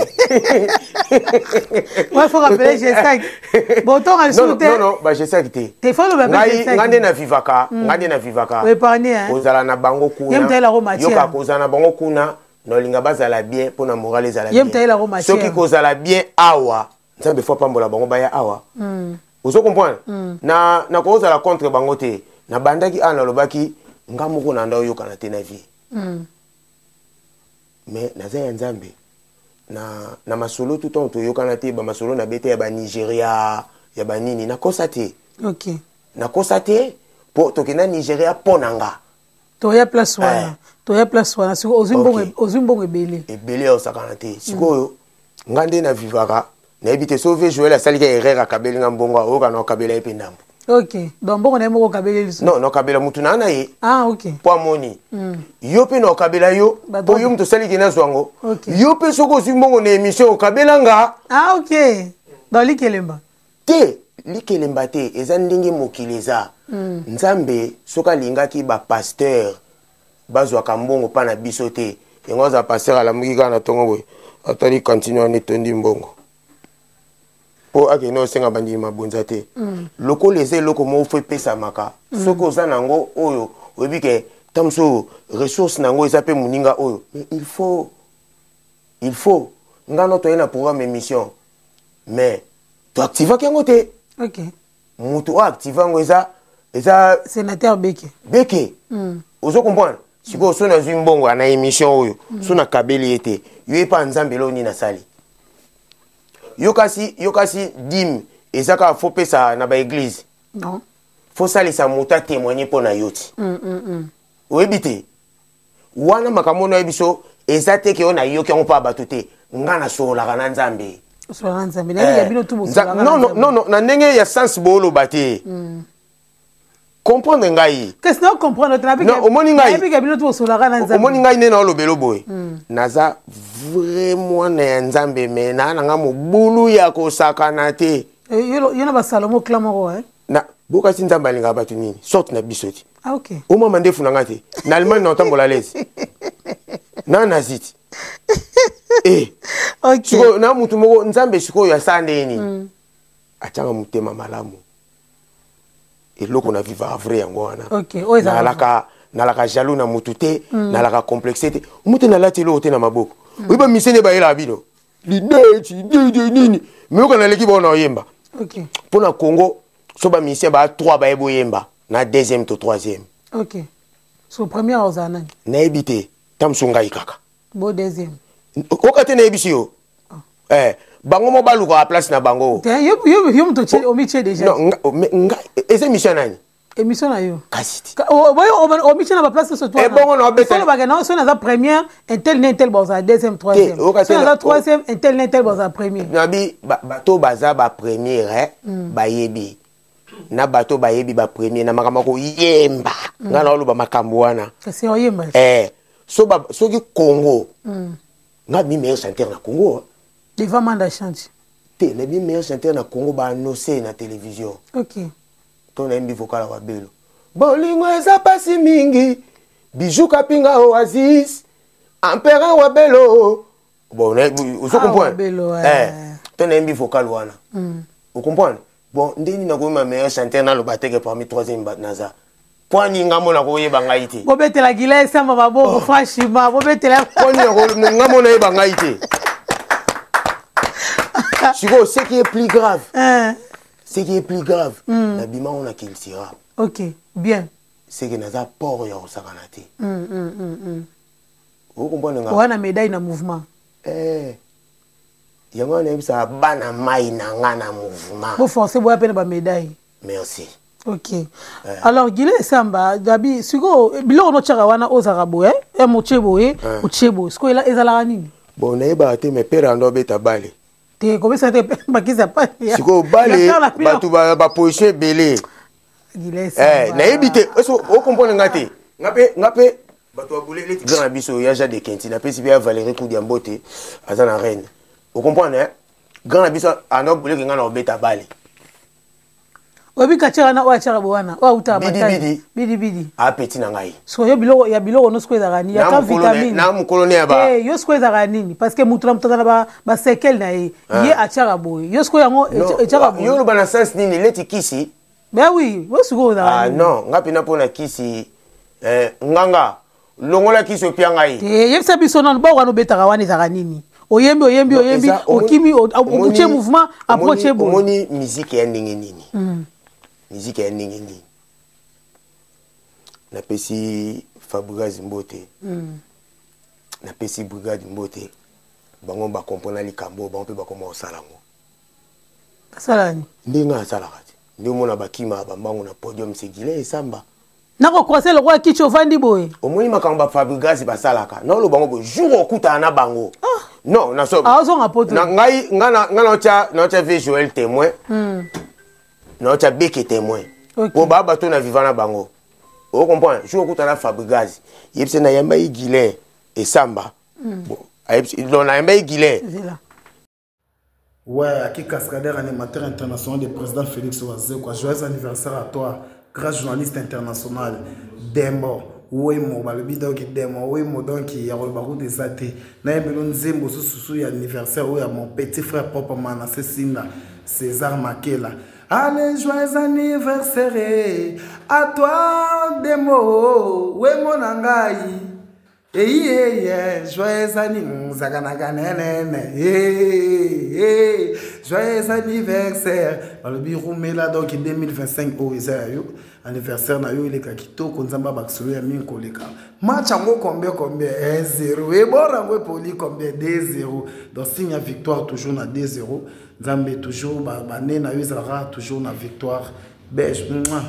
Ouais, faut rappeler G5. Bon, tonga Non, lisusu non, te. non, non, ba G5 te. Te, faut loba mpe Ngai G5. ngai nde navivaka, ngai nde navivaka. Oépargne, hein. Kozala na bango Ye kuna. moto ayelako matière. Yoka, kozala na bango kuna, naolinga bazala bien mpo na moral ezala Ye moto ayelako bien. matière. Soki kozala bien awa, Nzambe fo apambola bango baya awa. Ozo comprendre? Na nakozala contre bango te. Nabandaki awa, nalobaki nga moko na nda oyokana te na vie. Mais naza ya Nzambe na masolo tout temps toyokana te, bamasolo na bete ya Banigeria ya banini, nakosa te. Nakosa te mpo tokenda Nigeria mpo na nga. Toya place wana. Eh. Toya place wana sikoyo, ozwi mbongo. Ozwi mbongo ebele. Ebele ya osakana te. Sikoyo nga nde navivaka, nayebi te soki Joel asaliki erreur, akabeli nga mbongo, aoyoka na okabela ye mpe ndambo. Ok, donc mbongo na ye moko okabeli liso? Non, nakabela mutu na ye. Ah, ok. Mpo amoni yo mpe na okabela yo mpo yo moto osaliki nazwa yango. Yo mpe soki ozwi mbongo na émission, okabela nga. Ah, ok, donc likelemba. Te, likelemba te, eza ndenge mokili eza. Nzambe soki alingaki bapasteur bazwaka mbongo mpa na biso te, yango aza pasteur alamuki kaka na ntongo boye, atali kantine wana etondi mbongo, mpo akende osenga bandimi mabonza te. Lokola eza eloko moko fo epesamaka, soki oza nango oyo oyebi ke ta mosusu ressource nango eza mpe moninga oyo, mais il faut nga no toye na programme émission, mais toactivaki yango te. Moto oyo active yango eza Sénateur Beke. Beke. Ozo comprendre? Sikoyo so nazwi mbongo na émission oyo, so nakabeli ye te, yo epa Nzambe eloko nini nasali? Yo kasi, yo kasi dîme eza kaka fo pesa na baéglise? Non. Fo salisa moto atémoigne mpo na yo ti. Oyebi te wana makambo oyo nayebi so eza te ke oyo nayoki yango mpo ya bato te. Nga nasololaka na Nzambe. Osolaka na Nzambe, nayebi ya bino tu bosolaka na Non, non. Nzambe. Non, non, na ndenge ya sens booloba te. Comprendre ngai. Kasi na comprendre te. Non, omoni ngai. Nayebi ke bino tu bosolaka na Nzambe. Omoni ngai nde naolobela boye, naza vrai mwana ya Nzambe, me naa nanga mobulu ya kosakana te. Eh, yo na basalomo clan moko, eh? Na bokasi Nzambe alingaka bato nini sorte na biso ti. Ah, ok. Omama ndefu na nga te, na Allemagne na otambola lese na nazi ti. Eh, sikoyo na mutu moko Nzambe sikoyo asala ndenge nini? Atianga motema malamu. Eloko na vivaka vrai yango wana. Okay, oyo ezalaka. Nalaka nalaka jaloux na mutu te, nalaka complexe te. Mutu nalati eloko te na maboko. Oyeba misene bayelaka bino. Lideti, didi nini. Mais oyo naleki bango na oyemba. Ok. Mpo na Congo, so ba musicien ba 3 baye boyemba na deuxième to troisième. Ok. So première ozala nani? Nayebi te, ta mosu ngai kaka. Bo deuxième. Oka te nayebisi yo. Eh, bango mo balukaka place na bango. Te, yo yo yo moto otie omitie déjà. Non, nga, mais nga eza émission nani? Émission na yo. Kasi ti. Boyo omitie na ba place nyonso Eh, bongo na obeta- Solo bakenda so naza première, un tel na un tel bazala deuxième, troisième. Te, oka te So naza na- troisième, un tel na un tel bazala premier. Nabi bato baza ba première, eh, bayebi. Na bato bayebi ba premier na makambo ya koyemba. Nga na oloba makambo wana. Kasi oyemba. Eh, so ba, soki Congo. Nga mi meilleur chanteur na Congo, hein. Devant Manda Chante. Te, na bi meilleur chanteur na Congo ba annoncé na télévision. Ok. To na yembi vocal wa belo. Bolingo eza pasi mingi. Bijou Kapinga Oasis. Empereur wa belo. Bon, na, ozo Ah, comprendre? wa belo, ouais. Eh, to na yembi vocal wana. O comprendre? Bon, ndeni na koyemba meilleur chanteur na loba teke parmi troisième ba naza. Pwani ngambo na koyeba ngai te. Bobetela Gila Esamba maboko, Oh. franchement, bobetela. Pwani na ko-, ngambo na yeba ngai te. Sikoyo, ce qui est plus grave. Hein. Ce qui est plus grave, na bima on a kilsira. Ok, bien. C'est que naza port ya kosakana te. O comprendre nga? Wana médaille na mouvement. Eh. Yango wana yebisa bana mai na nga na mouvement. Bo forcer boya pene ba médaille. Merci. Ok. Alors Gila Esamba, Gabi, siko biloko no tchaka wana ozaka boye, eh moche boye, oche boye. Siko ela ezalaka nini? Bon, nayeba te mais père ando beta bale. Te komesa te bakisa pa. Siko bale Ya kala pila. bato ba position ebele. Gila Esamba. Eh, nayebi te. Est-ce que o comprendre nga te? Nga pe, nga pe bato ba boule leti grand na biso ya Jade Kenti, na pesi pe ya Valérie Koudia Mbote, aza na reine. O comprendre hein? Grand na biso ando boule nga na obeta bale. Oyebi quartier wana oyo atiaka bo wana, oyo awutaka Bidi, Matadi. bidi. Bidi, bidi. A petit na ngai. Sikoyo, yo biloko, ya biloko no sikoyo ezalaka nini? Ya Na ka mokolo ne, vitamine. na mokolo ne ya ba- Eh, yo sikoyo ezalaka nini? Parce que moto na moto aza na ba séquelles na ye. Ah. Ye atiaka boye. Yo sikoyo yango Non, etiaka wa, boye. yo oloba na sens nini? Leti kisi? Ben oui, yo sikoyo ozalaka Ah, nini? non, nga pena mpona kisi, eh, nganga, longola kisi opia ngai. Te, yebisa biso nanu, ba wana obetaka wana ezalaka nini? Oyembi, oyembi, Non, oyembi, eza, omoni, okimi, omoni, otie mouvement, approche omoni, boye. Omoni musique ya ndenge nini? Musique ya ndenge nini? Napesi Fabregas mbote. Napesi Brigade mbote. Bango ba comprendre likambo, bango pe bakoma kosala yango. Basala nini? Ndenge asalaka te. Nde omona bakima ba mbango na podium, c'est Gila Esamba. Nako croiser le roi Kicho ovandi boye. Omoni makambo ba Fabregas basalaka. Na oloba bango boye, jour okutana na bango. Ah. Non, na so. Ah, ozonga poto. Na ngai, nga na, nga na otia, na otia V Joël témoin. Na otia Beke témoin. Ok. Po ba bato na vivant na bango. O comprendre, jour okutana na Fabregas, yebise na yamba Gila Esamba. Bon, ayebise, non, na yamba Gila. Zela. Ouais, Aki Cascadeur, animateur international du président Félix Wazekwa. Joyeux anniversaire à toi, grand journaliste international. Demo, Wemo, balobi donc Demo, Wemo donc ya koloba kutu eza te. Nayebeli nzembo sususu ya anniversaire oyo ya mon petit frère propre Manassé Sinda, César Makela. Allez, joyeux anniversaire à toi, Demo, Wemo na ngai. Eyi, eyi, eh, joyeux anniversaire, zakanaka nenene. Eh, eh, joyeux anniversaire. Balobi rumela donc 2025 oyo eza ya yo. Anniversaire na yo eleka kitoko, Nzambe abakiselo ya mingi koleka. Match yango combien, combien? 1-0. E bora yango epoli combien? 2-0. Donc signe ya victoire toujours na 2-0. Nzambe toujours ba ne na yo ezalaka toujours na victoire. Beige. Mouah.